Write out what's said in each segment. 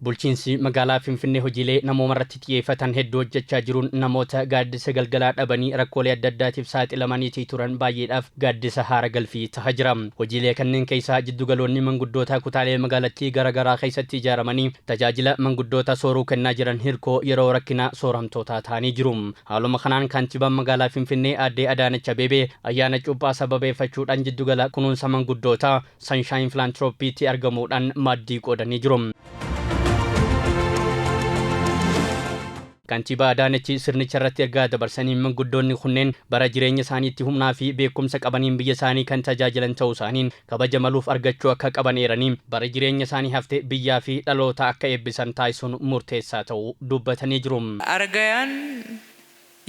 Bulchiinsi magaalaa Finfinnee hojiilee namoomarratti xiyyeeffatan hedduu hojjechaa jiruun namoota gaaddisa galgalaa dhabanii rakkoolee adda addaatiif saaxilamaniitii turan baay'eedhaaf gaaddisa haara galfii taha jira. Hojiilee kanneen keessaa jiddugaloonni manguddootaa kutaalee magaalattii garaagaraa keessatti ijaaramanii tajaajila manguddoota sooruu kennaa jiran hirkoo yeroo rakkinaa sooramtootaa ta'anii jiru. Haaluma kanaan kantiibaan magaalaa Finfinnee aadde Adaanech Abeebee ayyaana cuuphaa sababeeffachuudhaan jiddugala kunuunsa manguddootaa Sunshine Philanthropytti argamuudhaan maaddii qoodanii jiru. Kantiibaa Adaanechi sirnicha irratti ergaa dabarsaniin manguddoonni kunneen bara jireenya isaaniitti humnaa fi beekumsa qabaniin biyya isaanii kan tajaajilan ta'uu isaaniin kabaja maluuf argachuu akka qaban eeranii bara jireenya isaanii hafte biyyaa fi dhaloota akka eebbisan taasisuun murteessaa ta'uu dubbatanii jiru. አረጋውያን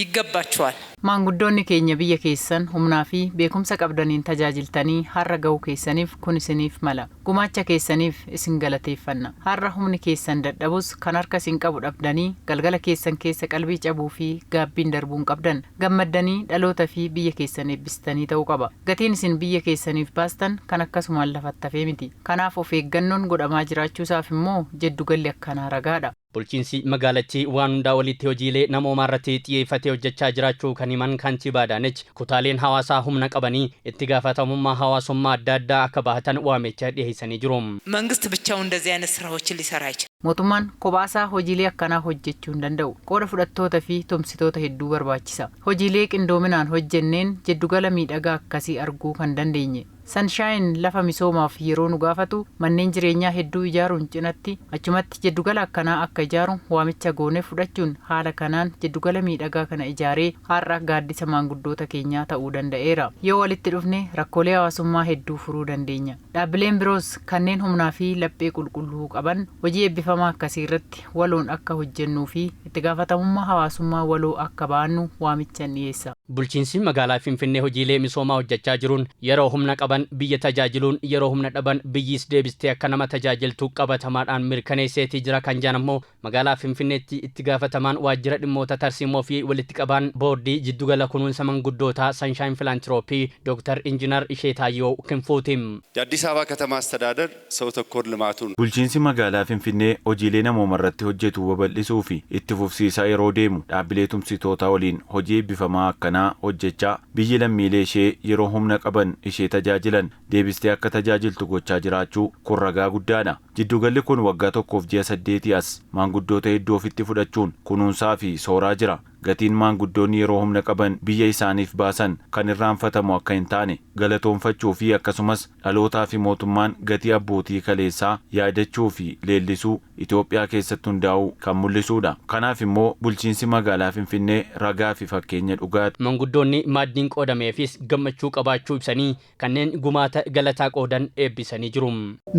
ይገባቸዋል። Maanguddoonni keenya biyya keessan humnaa fi beekumsa qabdaniin tajaajiltanii har'a ga'uu keessaniif kun isiniif mala. Gumaacha keessaniif isin galateeffanna. Har'a humni keessan dadhabus kan harka isin qabu dhabdanii galgala keessan keessa qalbii cabuu fi gaabbiin darbuun qabdan. Gammaddanii dhaloota fi biyya keessan eebbistanii ta'uu qaba. Gatiin isin biyya keessaniif baastan kan akkasumaan lafatti hafee miti. Kanaaf of eeggannoon godhamaa jiraachuusaaf immoo jiddugalli akkanaa ragaadha. Bulchiinsi magaalattii waan hundaa olitti hojiilee namoomaa irratti xiyyeeffatee hojjechaa jiraachuu kan himan kantiibaa Adaanech kutaaleen hawaasaa humna qabanii itti gaafatamummaa hawaasummaa adda addaa akka bahatan waamicha dhiyeessanii jiru. መንግስት ብቻውን እንደዚህ አይነት ስራዎችን ሊሰራ አይችልም። Mootummaan kophaasaa hojiilee akkanaa hojjechuu hin danda'u. Qooda fudhattoota fi tumsitoota hedduu barbaachisa. Hojiilee qindoominaan hojjenneen jiddugala miidhagaa akkasii arguu kan dandeenye. Sunshine lafa misoomaaf yeroo nu gaafatu manneen jireenyaa hedduu ijaaruun cinatti achumatti jiddugala akkanaa akka ijaaru waamicha goonee fudhachuun haala kanaan jiddugala miidhagaa kana ijaaree har'a gaaddisa maanguddoota keenyaa ta'uu danda'eera. Yoo walitti dhufne rakkoolee hawaasummaa hedduu furuu dandeenya. Dhaabbileen biroos kanneen humnaa fi laphee qulqulluu qaban hojii eebbifamaa akkasii irratti waloon akka hojjennuu fi itti gaafatamummaa hawaasummaa waloo akka baannu waamicha dhiyeessa. Bulchiinsi magaalaa Finfinnee hojiilee misoomaa hojjechaa jiruun yeroo humna qaban biyya tajaajiluun yeroo humna dhaban biyyis deebistee akka nama tajaajiltu qabatamaadhaan mirkaneesseetii jira kan jedhan ammoo magaalaa Finfinneetti itti gaafatamaan waajjira dhimmoota tarsiimoo fi walitti qabaan boordii jiddugala kunuunsa manguddootaa Sunshine Philanthropy Dooktar Injiinar Isheetaayyoo Kinfuuti. የአዲስ አበባ ከተማ አስተዳደር ሰው ተኮር ልማቱን Bulchiinsi magaalaa Finfinnee hojiilee namooma irratti hojjetu babal'isuu fi itti fufsiisaa yeroo deemu dhaabbilee tumsitootaa waliin hojii eebbifamaa akkanaa hojjechaa biyyi lammiilee ishee yeroo humna qaban ishee tajaajilan deebistee akka tajaajiltu gochaa jiraachuu kun ragaa guddaadha. Jiddugalli kun waggaa tokkoof ji'a 8 as maanguddoota hedduu ofitti fudhachuun kunuunsaa fi sooraa jira. Gatiin maanguddoonni yeroo humna qaban biyya isaaniif baasan kan irraanfatamu akka hin taane galatoonfachuu fi akkasumas dhalootaa fi mootummaan gatii abbootii kaleessaa yaadachuu fi leellisuu Itoophiyaa keessatti hundaa'uu kan mul'isuudha. Kanaaf immoo bulchiinsi magaalaa Finfinnee ragaa fi fakkeenya dhugaati. Manguddoonni maaddiin qoodameefis gammachuu qabaachuu ibsanii kanneen gumaata galataa qoodan eebbisanii jiru.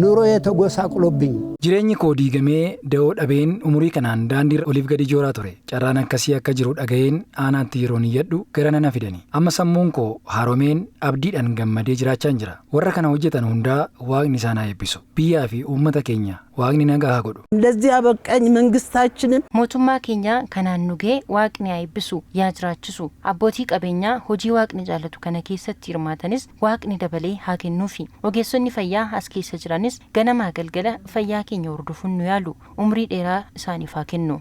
ኑሮዬ ተጎሳቁሎብኝ Jireenyi koo diigamee da'oo dhabeen umurii kanaan daandii oliif gadi jooraa ture. Carraan akkasii akka jiru dhaga'een aanaatti yeroon iyyadhu gara nana fidani. Amma sammuun koo haaromeen abdiidhaan gammadee jiraachaa jira. Warra kana hojjetan hundaa Waaqni isaan haa eebbisu. Biyyaa fi uummata keenya Waaqni nagaa haa godhu. ለዚህ ያበቃኝ መንግስታችንን Mootummaa keenya kanaan nu ga'e Waaqni haa eebbisu, yaa jiraachisu. Abbootii qabeenyaa hojii Waaqni jaallatu kana keessatti hirmaatanis Waaqni dabalee haa kennuufi. Ogeessonni fayyaa as keessa jiranis ganamaa galgala fayyaa keenya hordofuun nu yaalu. Umrii dheeraa isaaniif haa kennu.